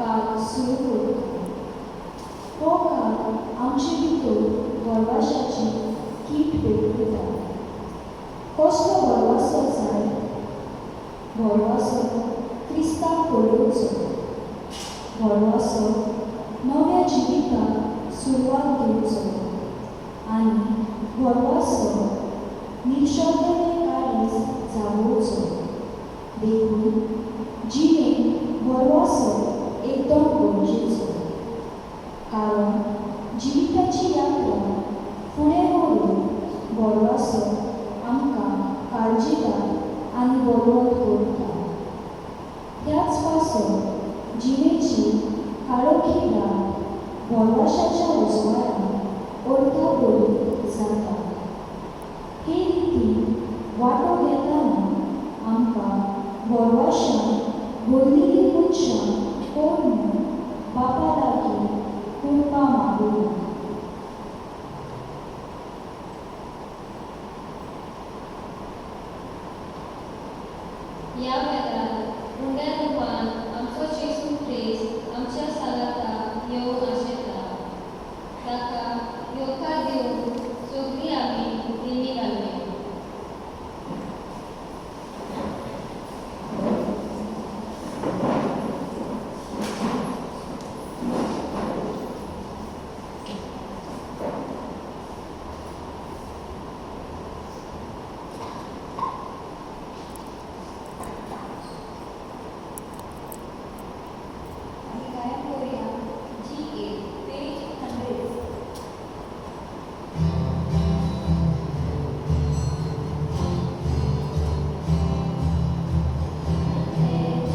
काळ सुरू करता. हो काळ आमचे भितर भरवशाची कीट पेटयता. कसलो भरवसो जाय? भरवसो क्रिस्ताक पळोवचो, भरवसो नव्या जिविताक सुरवात दिवचो आनी भरवसो निर्शेवतलें काळीज जागोवचो. देखून जिणेंत भरवसो एकदम गरजेचो, कारण जिविताची यात्रा फुडें व्हरून भरवसो आमकां काळजीदार आनी बलवंत करता. ह्याच पासत जिणेची काळोखी रात भरवशाच्या उजवाडान अर्थाभरीत जाता. हे रितीन वांटो घेतना आमकां भरवशान भरलेली मनशां कोण म्हूण बापा लागीं कृपा मागुया. ह्या वेळार उण्या रुपान आमचो जेजू क्रिस्त आमच्या सांगाता येवन आशिल्ला. ताका येवकार दिवन सगळीं आमी दिमी घालुया. आमी गायन करुया जी 8, पेज 100.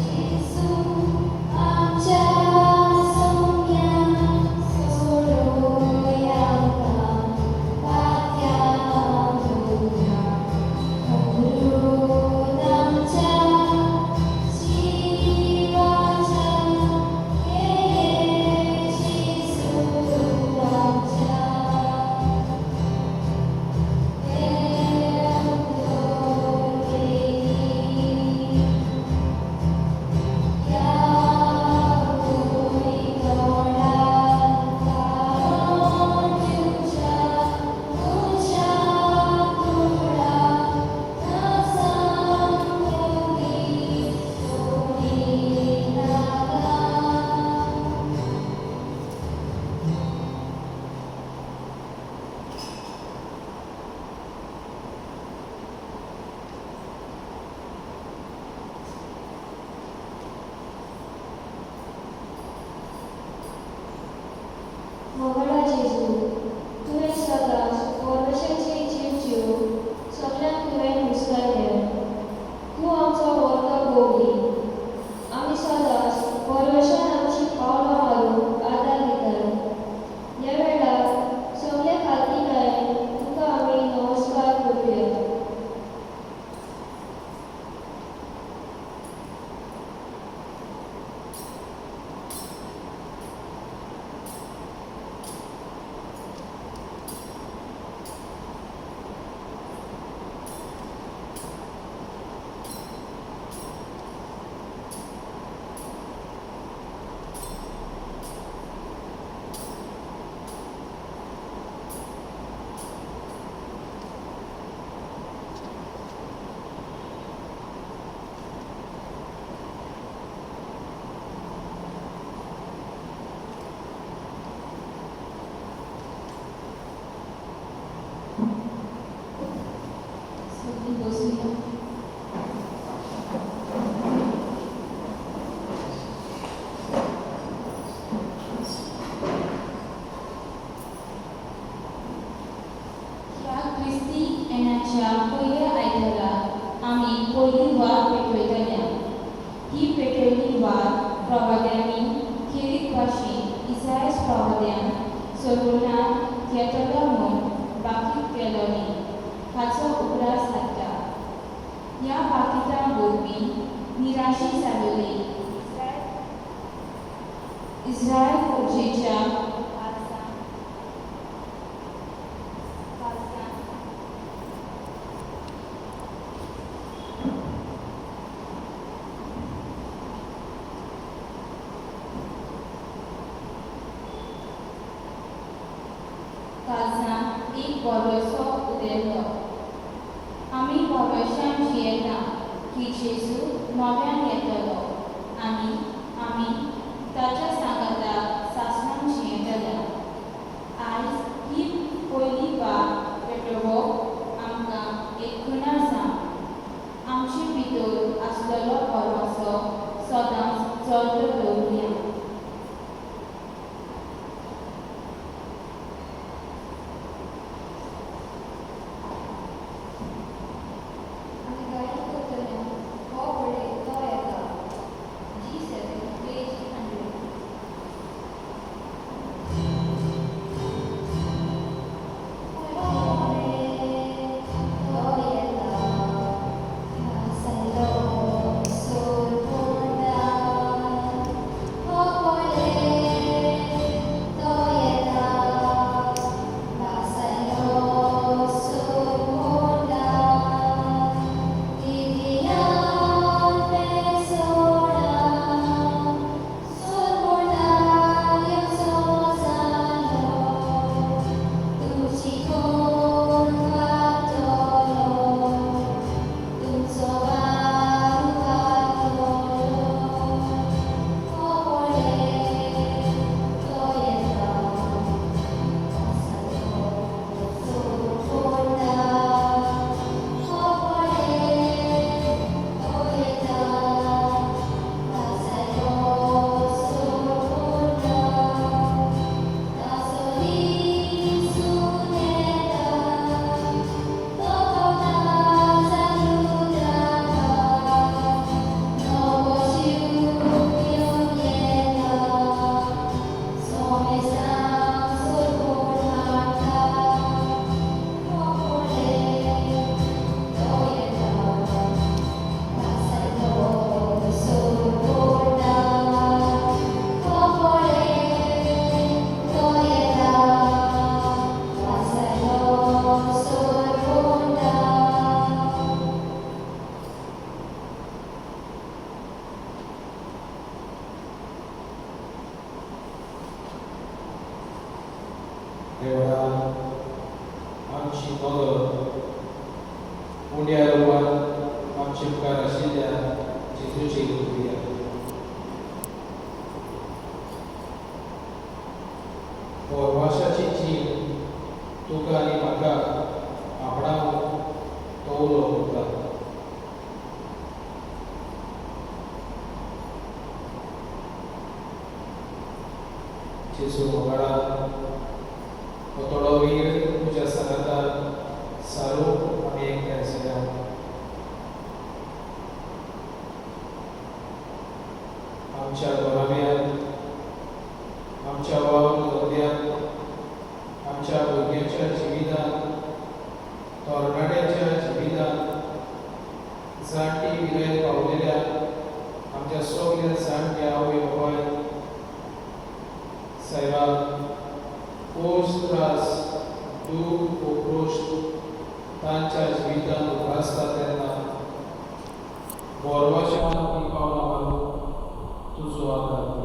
जेजू आमच्या सोम्या सोडोया पात्या दुखा, अमृत आमच्या जिवाच्या हे जेजू आमच्या मोगाळा जेजू, तुवें सदांच भरवशाचे जीव दिवन सगल्यांक तुवें हुस्कायलें. तूं आमचो व्हडलो गोवली. आमी सदांच भरवशान आमची पावलां मारूंक आदार दिताय. ह्या वेळार सगळे खालतीकायेन तुका आमी नमस्कार करुया. सगळीं बसुया. ह्या क्रिस्ती येण्याच्या पयल्या आयतारा आमी पयली वात पेटयतल्या. ही पेटयल्ली वात प्रवाद्यांनी खेरीत भाशेन इसायस प्रवाद्यान सगुणान येतलो म्हूण बाकीत केलोली हाचो उगडास हाडटा. ह्या बाकितां वरवीं निराशी जालेली इस्रायल प्रजेच्या काळजान भरवसो उदेलो. आमी भरवशान जियेता की जेजू नव्यान येतलो आनी आमी ताच्या सांगाताक सासणान जियेतल्या. आयज ही पयली वात पेटोवप आमकां एक खुणा जावन आमचे भितर आसलेलो भरवसो सदांच चलतो दवरुया. आमी गायन करतल्या हो पळय तो येता, G7 page 100. तो येता भासलो सोरपोंडा, हो पळय तो येता भासलो सोरपोंडा, दिदियान पेसोडा सोरपोंडा येवचो जालो, तुजी कोण खातलो, तुमचो वारू खातलो, हो पळय तो येता भासलो सोरपोंडा, हो पळय तो येता भासलो सोरपोंडा, तासो दिसून येता तो पावता जागृताक, नवो शीव घेवन येता सोमेसां सोरपोण हाडटा, हो पळय तो येता भासलो सोरपोंडा, हो पळय तो येता भासलो सोरपोंडा. देवळा आमची नदर उंड्या रुपान आमचे मुखार आशिल्ल्या जेजूचेर दवरुया. पोरवाशाची जीण तुका आनी म्हाका आपणावूंक तो उलो करता. जेजू मोगाळा, हो थोडो वेळ तुज्या सांगातान सारूंक आमी एकठांय जाल्या. आमच्या घराब्यांत, आमच्या वावर धंद्यांत, आमच्या भुरग्यांच्या जिवितांत, तरणाट्यांच्या जिवितांत, जाणटी पिरायेर पावलेल्या आमच्या सगल्या जाणट्या आवय बापायक सायबा, कोश त्रास, दूख उपरोश्ट तांच्या जिवितांत उप्रासता तेन्ना बोरवाच्या ती पावलां मारून तुजो आदार दी.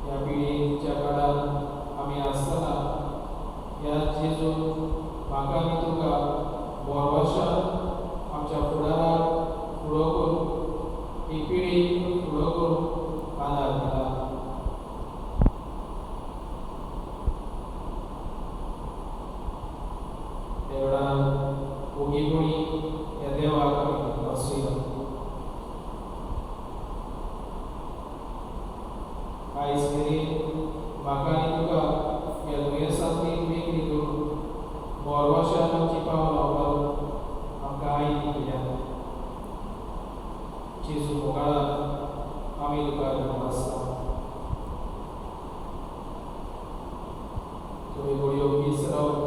ह्या पिळगेच्या काळांत आमी आसतना ह्या जेजून म्हाका आनी तुका बोरवाशान आमच्या फुडाराक फुडो करूंक, ही पिळी फुडो करूंक आदार दिला. ह्या वेळार ओगीपणी ह्या देवाक आमी वाचुया. आयज मेरेन म्हाका आनी तुका ह्या दुयेंसांतली मेकळी करून बोरवाशान आमची पावलां मारून आमकां आयती दिल्या. जेजू मोगाळा, आमी तुका धन्यवाद. तुमी घडयो ओगीच रावन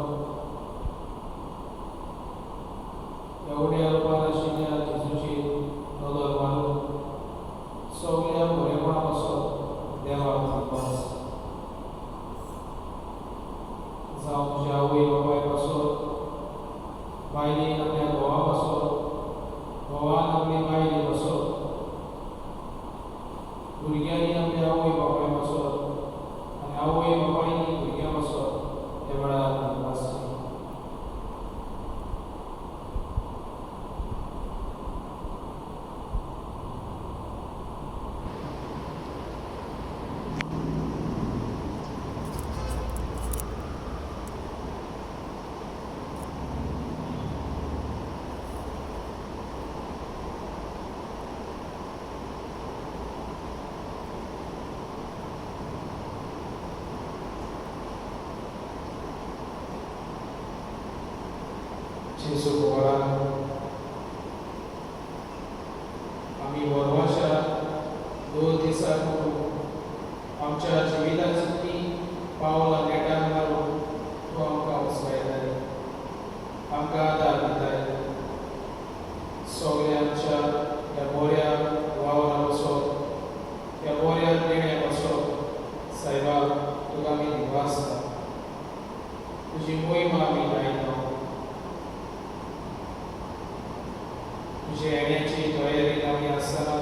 ह्या उण्या रुपान आशिल्ल्या जेजूचेर नदर मारून सगल्या बरेपणा पासत देवाक धन्यवाद. जावं तुज्या आवय बापाय पासत, बायलेन आपल्या घोवा पासत, घोवान आपले बायले पासत, भुरग्यांनी आपल्या आवय बापाय पासत आनी आवय बापायनी भुरग्यां पासत ह्या वेळार आसचें. जेजू फुडारान आमी वर्वाच्या 2 दिसां आमच्या जिविताची पावलां नेटान मारून तूं आमकां उस्कायताय, आमकां आदार दिताय. सगळ्या आमच्या ह्या बऱ्या वावरा पासत, ह्या बऱ्या देण्या पासत सायबा तुका आमी दिवासता. तुजी मोहिमा आमी गायता. तुजे येण्याची तयारी आमी आसतना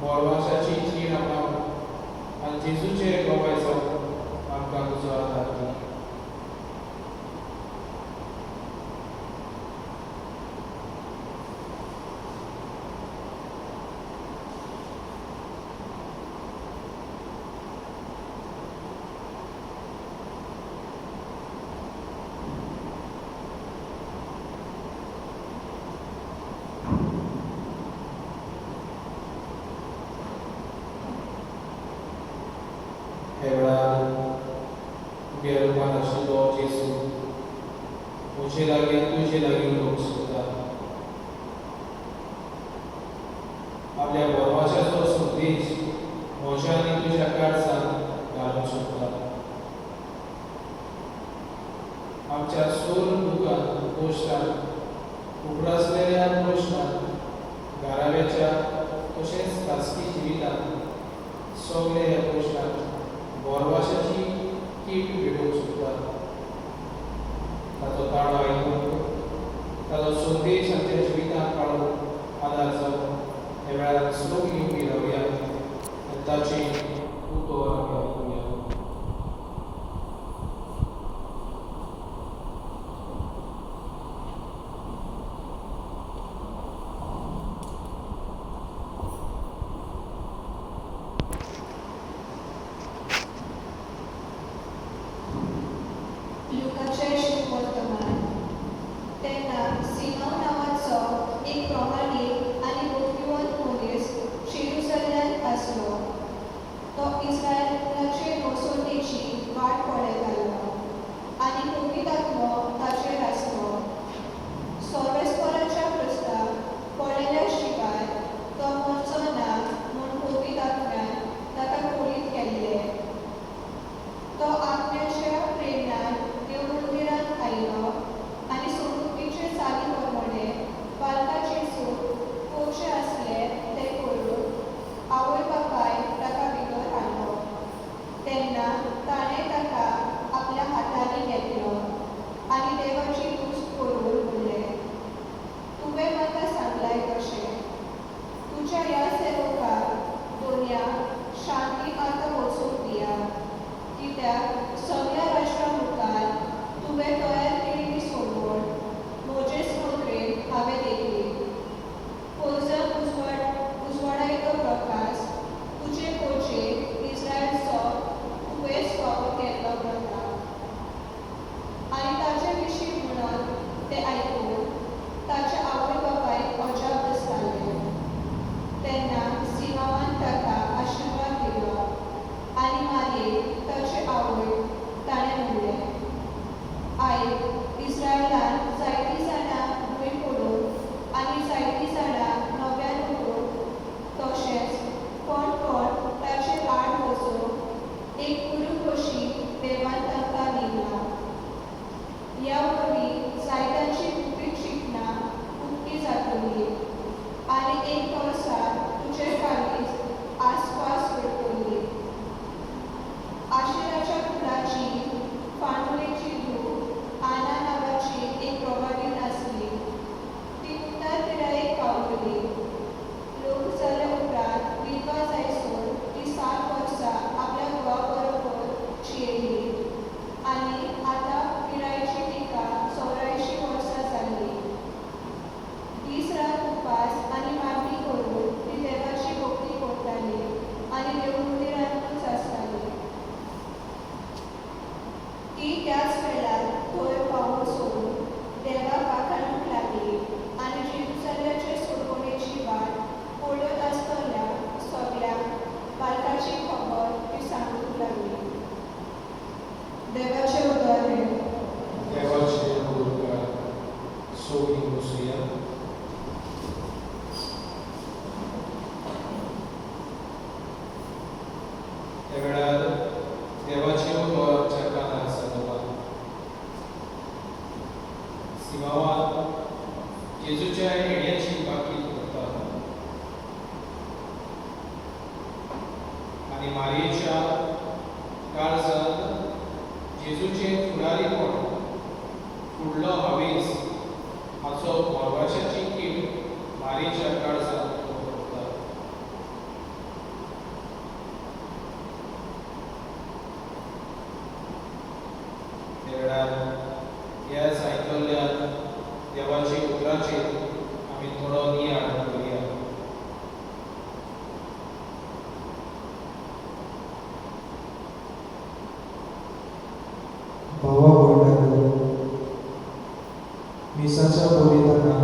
बोरवाशाची जीण आपणावन आनी जेजूचे गवाय जावन आमकां तुजो आदार दी. ह्या वेळार उब्या रुपान आशिल्लो जेजू म्हजे लागीं तुजे लागीं उलोवंक सोदता. आपल्या बोरवाशाचो संदेश म्हज्या आनी तुज्या काळजांत घालूंक सोदता. आमच्या सूर दुखान गोश्टान उप्रासलेल्या प्रश्नान घराब्याच्या तशेंच खासगी जिवितांत सगळे ह्या प्रश्नांत बोरवाशाची कीट भेटोवंक सोदता. ताचो ताळो आयकून ताचो संदेश आमच्या जिवितांत काडून आदार जावन ह्या वेळार सगळीं उबी रावया आनी ताचें उतर आमी आयकुया. लुकाचें शुभवर्तमान. तेन्ना सिमांव नांवाचो एक प्रमाणीक आनी बुद्धिवंत मनीस जेरुसलेमांत आसलो. तो इस्रायलाचे वसणेची वाट पळयतालो आनी पवित्र आत्मो ताचेर आसलो. सर्वेस्पराच्या प्रस्ताव पळयल्या शिवाय तो मरचो ना म्हूण पवित्र आत्म्यान ताका कळीत केल्लें. तो आत्म्याच्या प्रेरणान देवमंदिरांत आयलो आनी संस्कृतीचे चाली प्रमाणे बालका जेजूक करचें आसलें तें करून आवय बापायन ताका भितर हाडलो. ती त्याच वेळार थंय पावल सोडून देवाक वाखाणूंक लागली आनी जेरुजलेमचे सोडवणेची वाट पळयत आसतल्या सगळ्यांक बालकाची खबर ती सांगूंक लागली. देवाचें उतर हें. देवाचे उपकार. सोबी बसुया. त्या वेळार देवाचें उतर आमच्या कानार सांगता. सिमांवान जेजूच्या येण्याची बाकीत करता आनी मारयेच्या काळजांत जेजूचें फुडारीपण, फुडलो हावेस हाचो भरवश्याची कीट मारयेच्या काळजांत तो करता. त्या वेळार ह्या आयकल्ल्या देवाच्या उतराचेर आमी थोडो नियाळ करुया. भावा भयणांनो, मिसाच्या बरयतना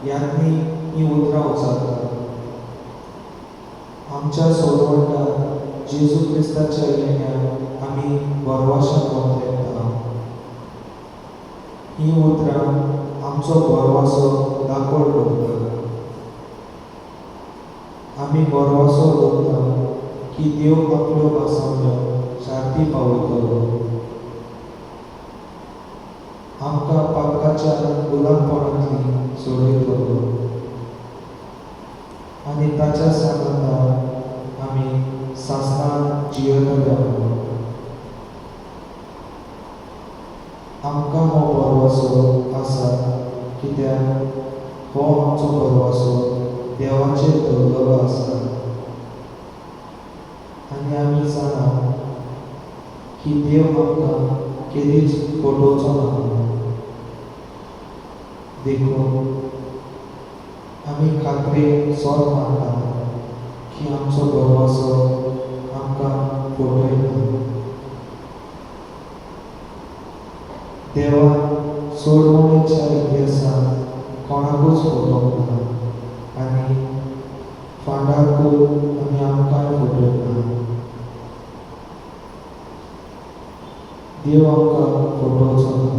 यादनी हीं उतरां उचारता. आमच्या सोडवणदार जेजू क्रिस्ताच्या येण्याक आमी भरवशान वंतरेता. हीं उतरां आमचो भरवंसो दाखोड करता. आमी भरवंसो दवरता की देव आपल्यो भासावण्यो शांती पावयतलो, आमकां पातकाच्या गुलामपणांतली सोडयतलो आनी ताच्या सांगाता आमी सासणां जियेतले म्हणून. आमकां हो भरवंसो आसा कित्याक हो आमचो भरवंसो देवाचेर दवरलेलो आसा आनी आमी जाणा की देव आमकां केदीच फटोवचो ना. देखून आमी खात्रेन सोद मारता की आमचो भरवंसो आमकां फटयना. देवान सोडवणेच्या इतिहासांत कोणाकूच फटोवंक ना आनी फांडाकूय आनी आमकांय फटयना. देव आमकां फटोवचो ना.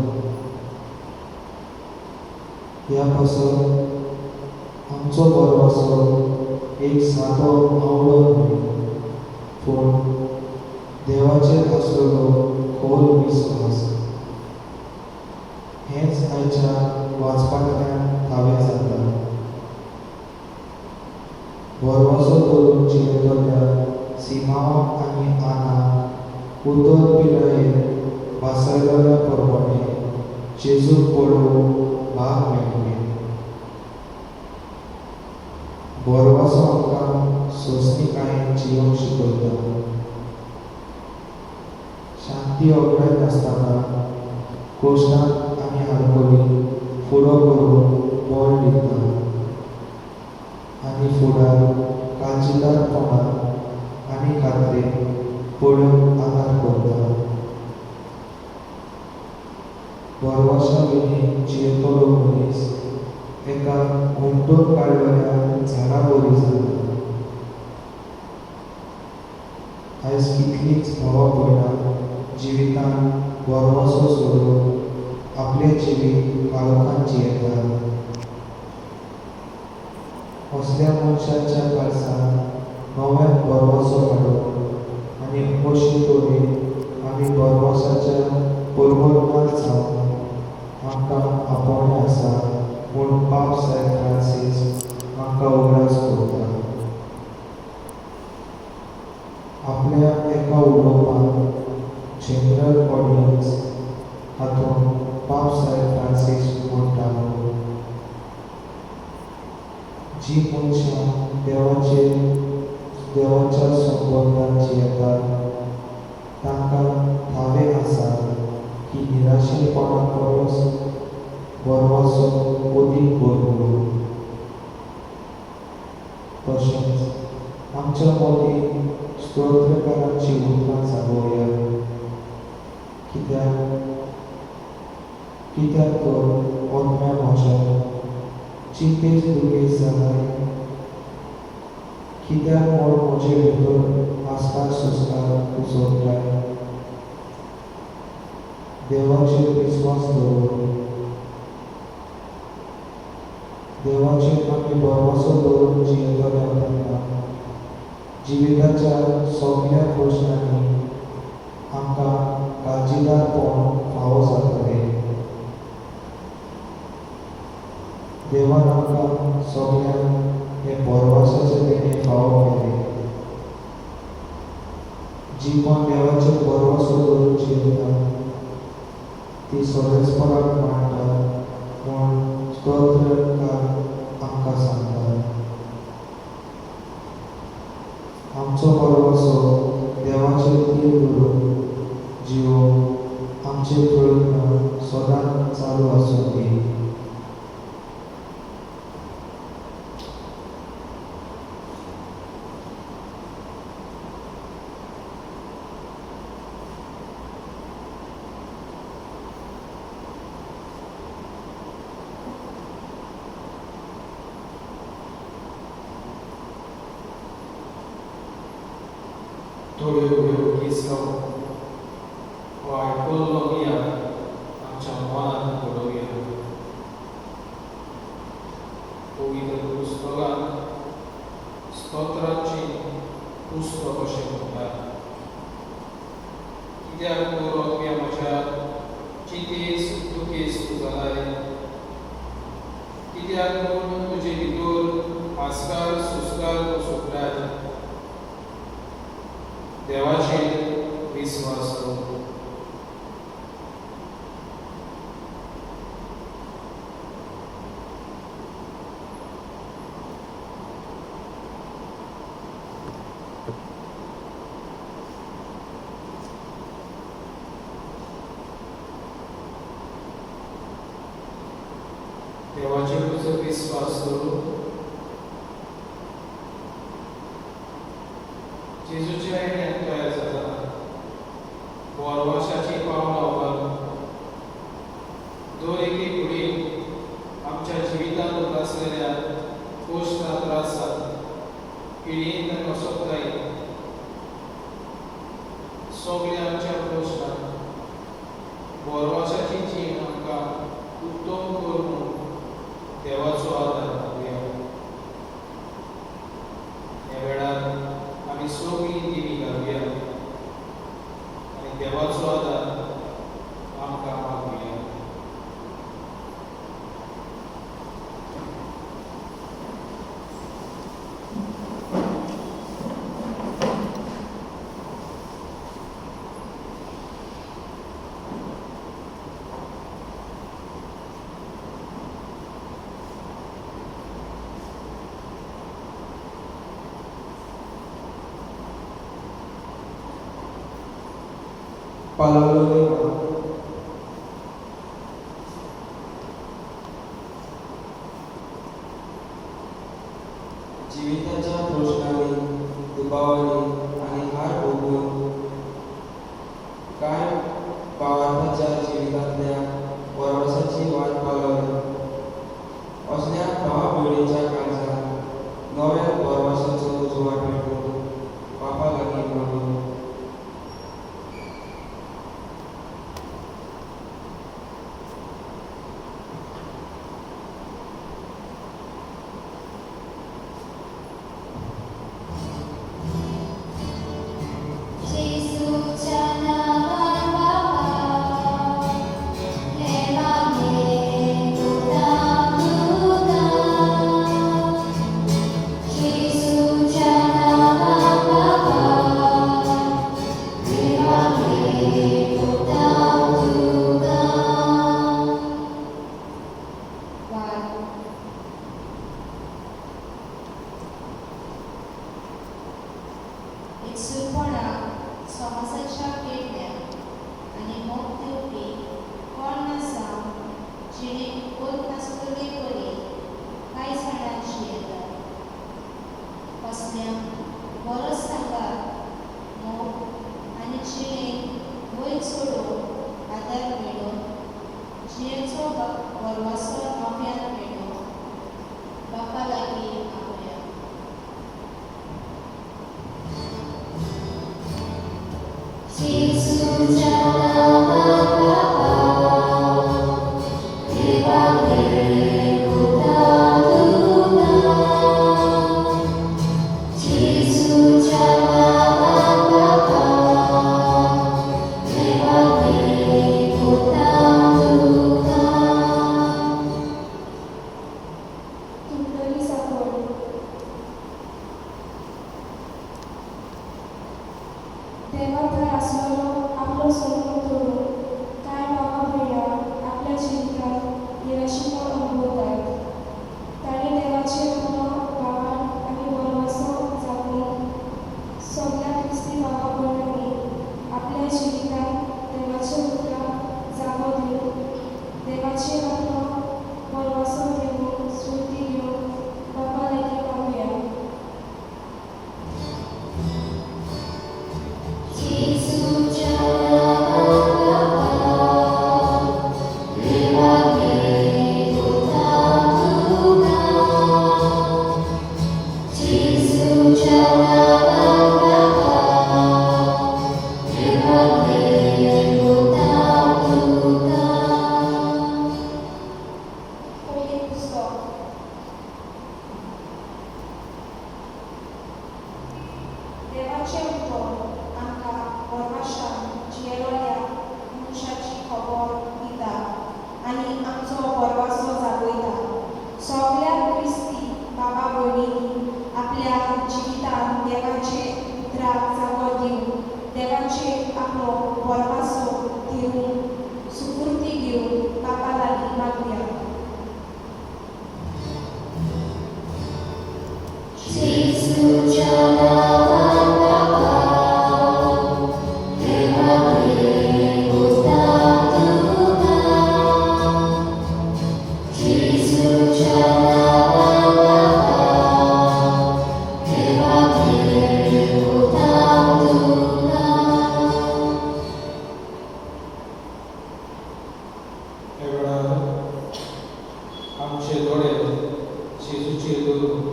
ह्या पासत आमचो भरवंसो एक सादो आवडो न्हय, पूण देवाचेर आसलेलो खोल विस्वास. हेंच आयच्या वाचपांतल्यान थावें जाता. भरवंसो दवरून जियेतल्या सिमांव आनी आनाक उतर पिरायेर भासयलेल्या प्रमाणें जेजूक पळोवंक भाग मेळ्ळें. भरवंसो आमकां सोंसणीकायेन जियोंक शिकयता. शांती ओगडाय नासतना कश्टांक आनी हालकोलीक फुडो करूंक बळ दिता आनी फुडार काळजीदारपणान आनी खात्रेन पळोवंक आदार करता. भरवंशा विणें जियेतलो मनीस एका हुमटून काडलेल्या झाडा वरी जाता. आयज कितलींच भावा भयणां जिवितांत भरवंसो सोडून आपलें जिवीत काळोखान जियेतात. असल्या मनशाच्या काळजांत नव्यान भरवंसो हाडून आनी अशे तरेन आमी भरवंसाच्या परवरणार जावन आमकां आपोवणें आसा म्हूण पाप सायब फ्रांसीस आमकां उगडास करता. आपल्या एका उलोवपांत जनरल ऑडियन्स हातूंत पाप सायब फ्रांसीस म्हणटालो, जी मनशां देवाच्या संबंदान जियेतात तांकां थावें आसा की निराशेपणा परस भरवंसो अदीक बरो. तशेंच आमच्या मदीं स्तोत्रकारांची उतरां जागोवया, कित्याक कित्याक तर आत्म्या म्हज्या चिंतेस्त दुयेंस जालाय? कित्याक म्हूण म्हजे भितर आस्कार सुस्कार उसोवताय? देवाचेर विस्वास दवर. देवाचेर आमी भरवंसो दवरून जियेतले तेन्ना जिविताच्या सगल्या प्रश्नांनी आमकां काळजीदारपण फावो जातलें. देवान आमकां सगल्यांक हें भरवंसाचें देणें फावो केलें. जी कोण देवाचेर भरवंसो दवरून जियेता ती सोरेसपणाक मांडटा म्हूण स्तोत्रकार आमकां सांगता. आमचो भरवंसो देवाचेर थीर दवरून जिवोवंक आमचे प्रयत्न सदांच चालू आसूं दी. थोड्यो ह्यो किसो हो आयकल्लो मिया आमच्या मनांत घडोवया. पवित्र पुस्तकांत स्तोत्रांचें पुस्तक अशें म्हणटात. कित्याक तर आत्म्या म्हज्या चिंतेस्त दुखेस्त जालाय? कित्याक म्हूण तुजे भितर आस्कार सुस्कार सोडटाय? देवाचेर विस्वास दवर. देवाचेर तुजो विस्वास दवर. जेजूच्या येण्याक तयार जाता बोरवाशाची पावलां उबारून दर एके घडयेक आमच्या जिवितांत उप्रासलेल्या कश्टां त्रासांत पिडेंत आनी असक्तायेंत सगल्या आमच्या प्रश्नांत बोरवाशाची जीण आमकां उत्तम करून देवाचो आदार मागुया. ह्या वेळार आमी सगळीं दिवी घालुया आनी देवाचो आदार आमकां मागुया. पालवलें. जिविताच्या प्रश्नांनी, दुबावांनी आनी हार भोगून कांय भावार्थाच्या जिवितांतल्या भरवंसाची वाट पालवली. असल्या भावा भयणीच्या काळजांत नव्या भरवंसाचो उजवाड पेटून बापा लागीं मागून. जेजूच्या नांवान बाबा हे मागे दुता दुता. जेजूच्या नांवान जियेचो भरवासो नव्यान मेळो बापा लागीं मागुया. जेजूच्या नांवान बापा, देवागेर वता तुका. जेजूच्या नांवान बापा, देवागेर वता तुका. तुटलेली सांकळ. देवा थंय आसलेलो आपलो सोमो तोडून कांय बाबा भयणां आपल्या जिवितांत निराशीपण अनुभवतात. तांणी देवाचेर आपलो भावार्थ आनी भरवंसो जागोवंक सगल्या क्रिस्ती बाबा भयणांनी आपल्या जिवितांत देवाच्या उतराक जागो दिवन देवाचेर आपलो भरवंसो घेवन स्फूर्ती घेवन बापा लागीं मागुया. जेजूच्या नांवान बापा, देवागेर वता तुका. जेजूच्या नांवान बापा, देवागेर वता तुका. पयलें पुस्तक. देवाचें उतर आमकां भरवंशान जियेलोल्या मनशाची खबर दिता आनी आमचो भरवंसो जागयता. सगल्या क्रिस्ती बाबा भयणींनी आपल्या जिवितांत देवाचे उतराक जागो दिवन देवाचेर आपलो भरवंसो दिवन स्फूर्ती घेवन बापा लागीं मागुया. जेजूच्या नांवान बापा, देवागेर वता तुका. जेजूच्या नांवान बापा, देवागेर वता तुका. ह्या वेळार आमचे दोळे जेजूचेर दवरून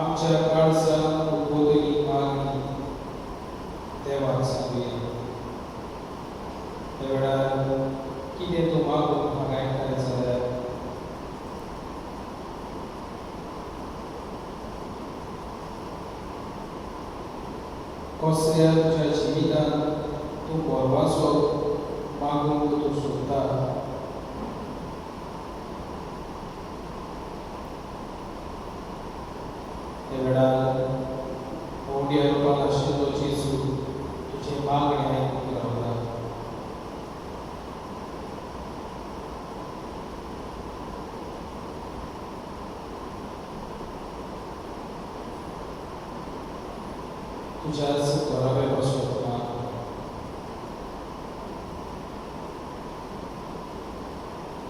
आमच्या काळजान उद्बोधली मागणी देवाक सांगुया. ह्या वेळार कितें तूं मागून हांगा आयकता जाल्यार कसल्या तुज्या जिवितांत तूं भरवंसो मागूंक तूं सोदता, त्या वेळार होंड्या रुपान आशिल्लो जेजू तुजें मागणें आयकूंक रावला. तुज्याच घराब्या पासून माग.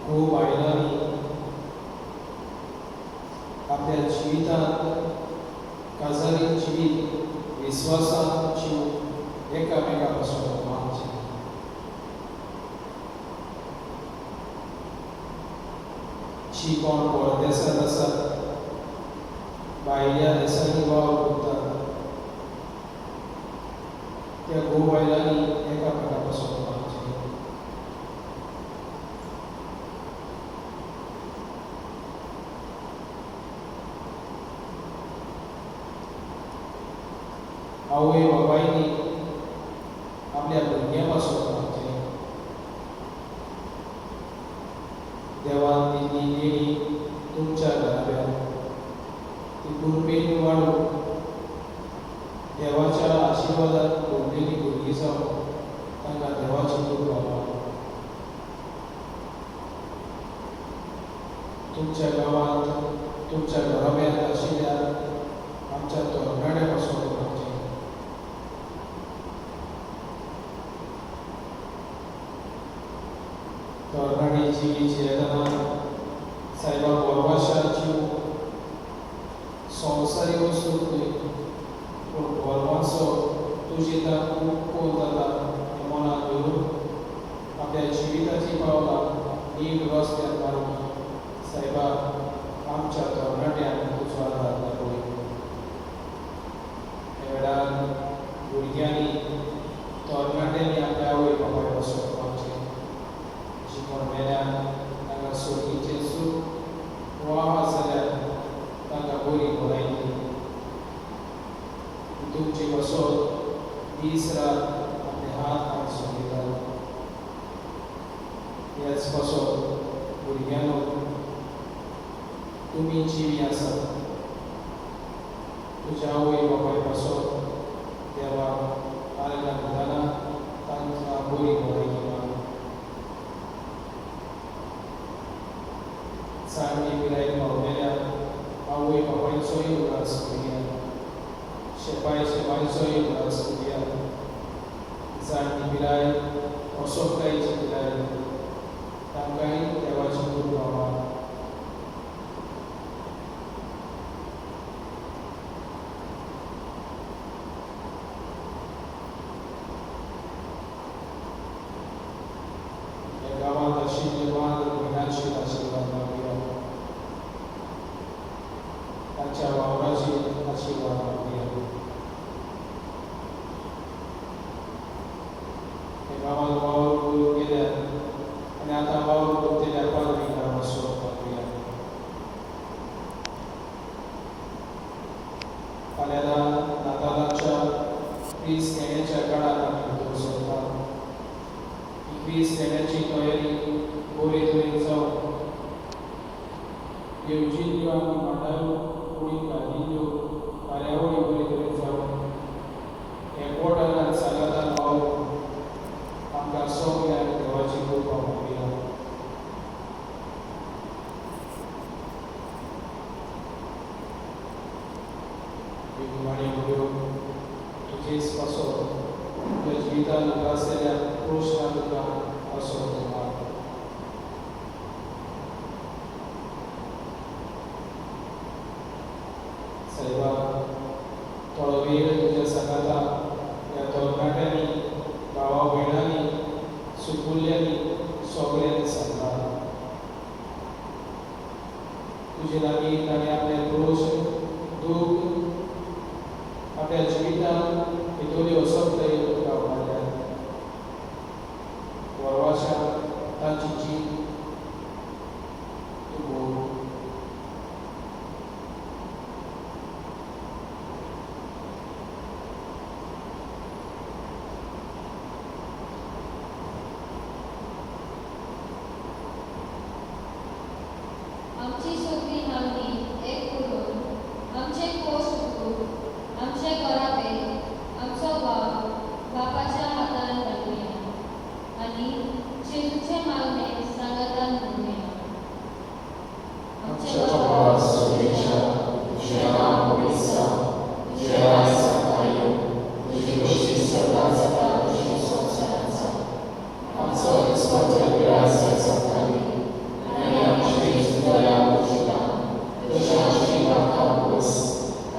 खूब बायलांनी आपल्या जिवितांत काजारी जिवीत विस्वासान जीव एकामेका पासून मागचें. जी कोण परदेसांत आसात, भायल्या देसांनी वावर करतात, त्या घोव बायलांनी एकामेका पासून मागचें. आवय बापायनी आपल्या भुरग्यां पासून मागचें. देवान दिल्ली देणी तुमच्या घराब्यात ती कुरपेन वाडून देवाच्या आशिर्वादान भरलेली भुरगीं जावन तांकां देवाची कृपा मेळूं. तुमच्या गांवांत तुमच्या घराब्यांत आशिल्ल्या आमच्या तरणाट्या पासून मागचें. तरणाटी जिवीत जियेतना सायबा भरवंशान जीव संवसारी वस्तू न्हय, पूण भरवंसो तुजी तांक खूब खोल जाता हें मनांत धरून आपल्या जिविताची नीट रस्त्यार मारपी सायबा आमच्या तरणाट्यांक तुजो आदार दाखय. ह्या वेळार भुरग्यांनी तरणाट्यांनी आपल्या आवय बापाय पासून मागचें, जी कोण मेल्यान तांकां सोगीचें सूख वा जाल्यार तांकां बरी भलायकी. तुमचे पासत दीस रात आपले हात हात सोंपयतात. ह्याच पासत भुरग्यांनो तुमी जिवी आसात. तुज्या आवय बापाय पासत देवाक आर्गां दितना तांकां बरी भलायकी माग. जाणटी पिरायेर पावलेल्या आवय बापायचोय उगडास करुया, शेपाय शेपायचोय उगडास करुया. जाणटी पिराय असोकायची पिराय तांकांय देवाची कृपा माग. ह्या गांवांत आशिल्ले मांद्र भयणाचेर आशिर्वाद मागुया, तांच्या वावराचेर आशिर्वाद मागुया. ह्या गांवांत वावर करून गेल्यार आनी आतां वावर करतल्या पाद्रीकारा पासून मागुया. फाल्यां नातालाच्या क्रीस येण्याच्या काळांत आमी भितर सरतात. ही क्रीस येण्याची तयारी बरे तरेन जावन येवजिल्ल्यो आनी मांडायो कुडीक घालिल्ल्यो कार्यावळी बरे तरेन जावन एकवटान आनी सांगातान वावरून आमकां सगल्यांक देवाची कृपा मागुया. निमाणें उलोवप तुजेच पासत तुज्या जिवितांत उप्रासलेल्या प्रस्नां तुका पासत माग. सायबा, थोडो वेळ तुज्या सांगाता ह्या तरणाट्यांनी, भावा भयणांनी, सुपुल्ल्यांनी सगल्यांनी सांगला. तुजे लागीं ताणें आपले प्रस्न, दूख, आपल्या जिवितांत भितरल्यो असक्तय तुका उबारल्यात. वर्वाच्या तांची जीण तूं भोग. आमची सगळी मागणी एक करून आमचे कोश उगडून आमचे घराबे आमचो वावर बापाच्या हातान घालुया आनी जेजूचे मागणे सांगातान म्हणुया. आमच्या बाबा स्वर्गेच्या, तुजें नांव पवित्र जावं, तुजें राज्य जाता येवं, तुजी खोशी स्वर्गांत जाता तशी संवसारांत जावं. आमचो दिसपट्टो ग्रास जाता दी आनी आमची चुकल्या उचिता तशें आमची पापां पुस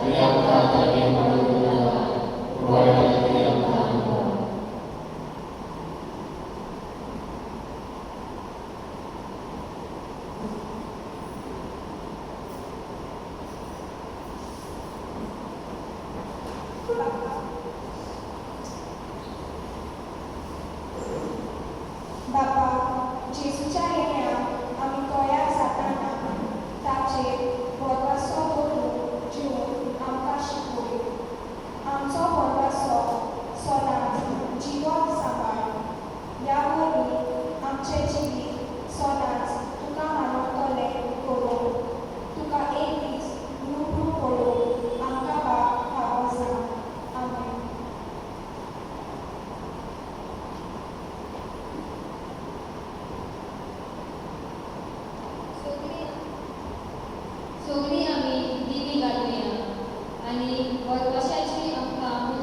आनी आमकां तागे पडूंक नाका, पूण वायटांतल्यान आमकां निवळ. बापा, जेजूच्या येण्याक आमी तयार जाताना ताचेर भरवंसो दवरून जिवन आमकां शिकय. आमचो भरवंसो सदांच जिवंत सांबाळ. ह्या वरवीं आमचें जिवीत सदांच तुका मानवतलें करून तुका एक दीस रुबरू पळोवंक आमकां बाप फावो जावं. आमेन. सगळीं आमी दिवी घालुया आनी वर्वाशाची आमकां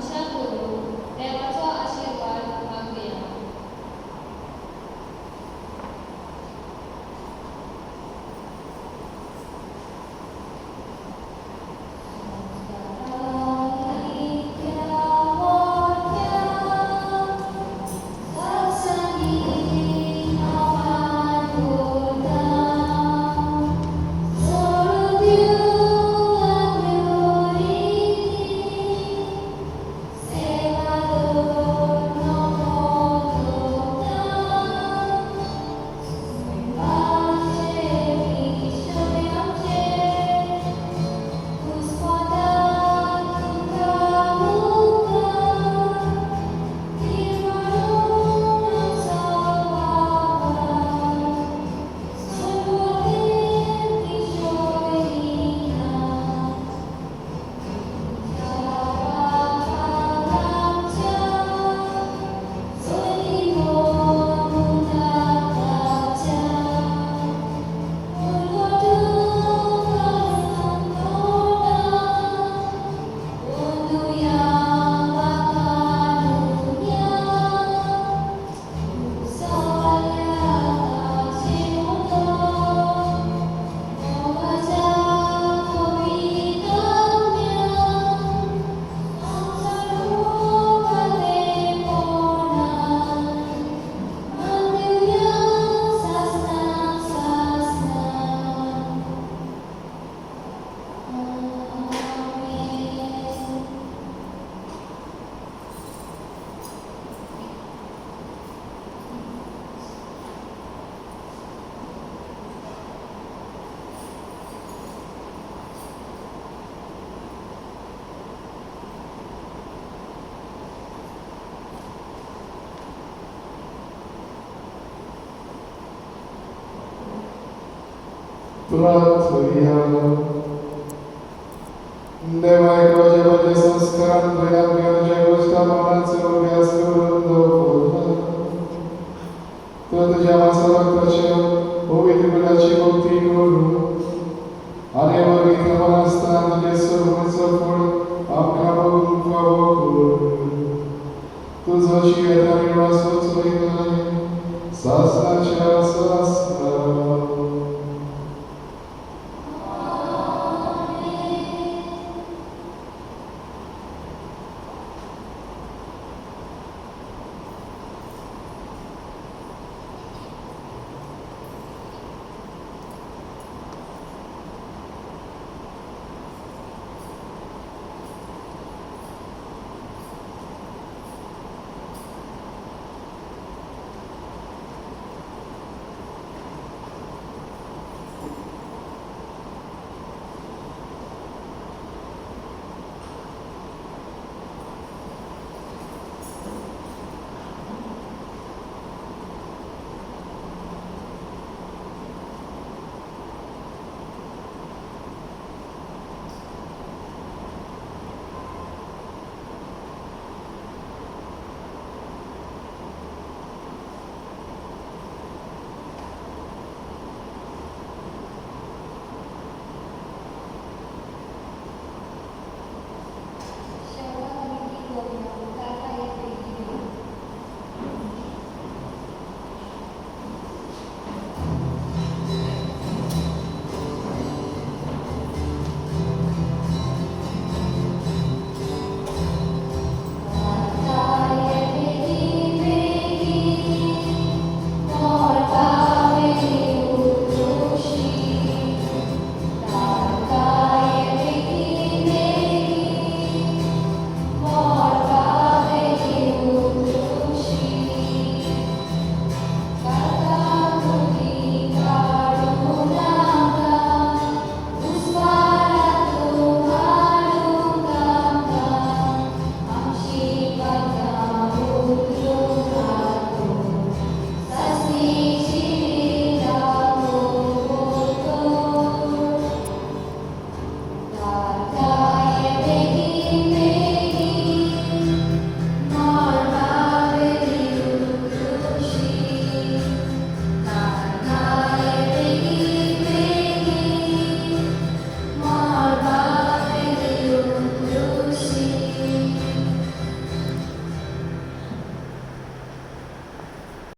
प्रार्थुया. देवा एका संस्कारान आमकां तुज्या गोश्टा मनाचो अभ्यास करून दवरला. तर तुज्या मासा रक्ताच्या पवित्र गुणाची भक्ती करू आनी वर्गी थंय आसतना तुजे सोडवणीचो फळ आमकां बघूंक फावो कर. तुजो जियेता आनी वासो चलयताय सासणाच्या सासणा.